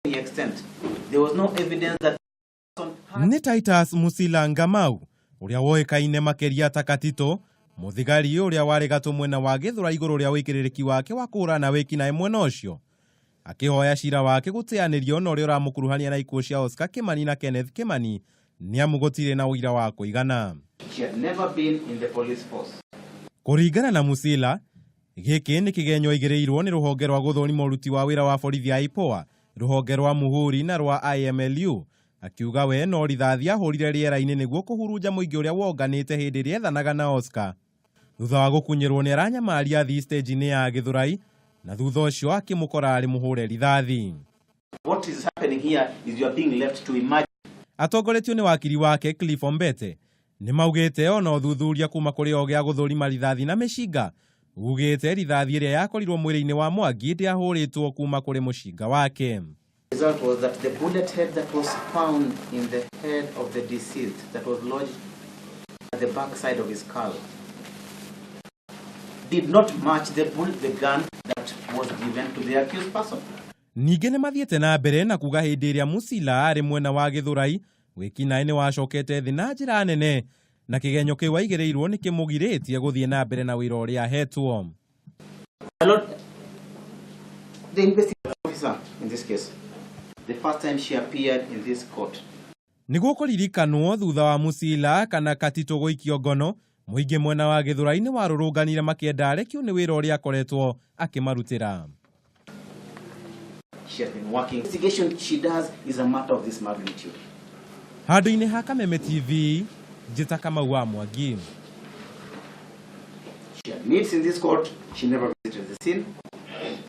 Any extent. There was no evidence that person had Nĩ Titus Musila Ngamau ũrĩa woĩkaine makĩria ta Katito, mũthigari ũrĩa warĩ gatũ mwena wa Gĩthũrai igũrũ rĩa wĩigĩrĩrĩki wake wa kũhũrana wĩkinaĩ mwena ũcio, akĩhoya cira wake gũteanĩrio na ũrĩa ũramũkuruhania na ikuũ cia Oscar Kimani na Kenneth Kimani nĩ amu gũtirĩ na ũira wa kũigana. She had never been in the police force. Kũringana na Musila, gĩkĩ nĩ kĩgenyo aigĩrĩirwo nĩ rũhonge rwa gũthũrima ũruti wa wĩra wa borithi a IPOA, rũhonge rwa Muhuri na rwa IMLU, akiuga we no rithathi ahũrire rĩera-inĩ nĩguo kũhurunja mũingĩ ũrĩa wonganĩte hĩndĩ ĩrĩa ethanaga na Oscar. Thutha wa gũkunyĩrwo nĩ aranyamaria athii stage-inĩ ya Gĩthũrai na thutha ũcio akĩmũkora arĩ mũhũre rithathi. What is happening here is you are being left to imagine. Atongoretio nĩ wakiri wake Cliff Ombete, nĩ maugĩte ona ũthuthuria kuma kũrĩ ogĩ a gũthũrima rithathi na mĩcinga ugĩte rithathi ĩrĩa yakorirwo mwĩrĩ-inĩ wa Mwangi ndĩahũrĩtwo kuma kũrĩ mũcinga wake. The result was that the bullet head that was found in the head of the deceased, that was lodged at the back side of his skull, did not match the gun that was given to the accused person. Ningĩ nĩ mathiĩte na mbere na kuga hĩndĩ ĩrĩa Musila arĩ mwena wa Gĩthũrai, wĩkinaĩ nĩ wacokete thĩ na njĩra nene na kĩgenyo kĩu aigĩrĩirwo nĩ kĩmũgirĩtie gũthiĩ na mbere na wĩra ũrĩa ahetwo. My Lord, the investigating officer in this case, the first time she appeared in this court, Nĩguo kũririkanwo thutha wa Musila kana Katito gũikio ngono, mũingĩ mwena wa Gĩthũrai nĩ warũrũnganire makĩenda arekio nĩ wĩra ũrĩa akoretwo akĩmarutĩra. She has been working. Investigation she does is a matter of this magnitude. Handũ-inĩ ha Kameme TV, njĩta Kamau wa Mwangi. She admits in this court she never visited the scene.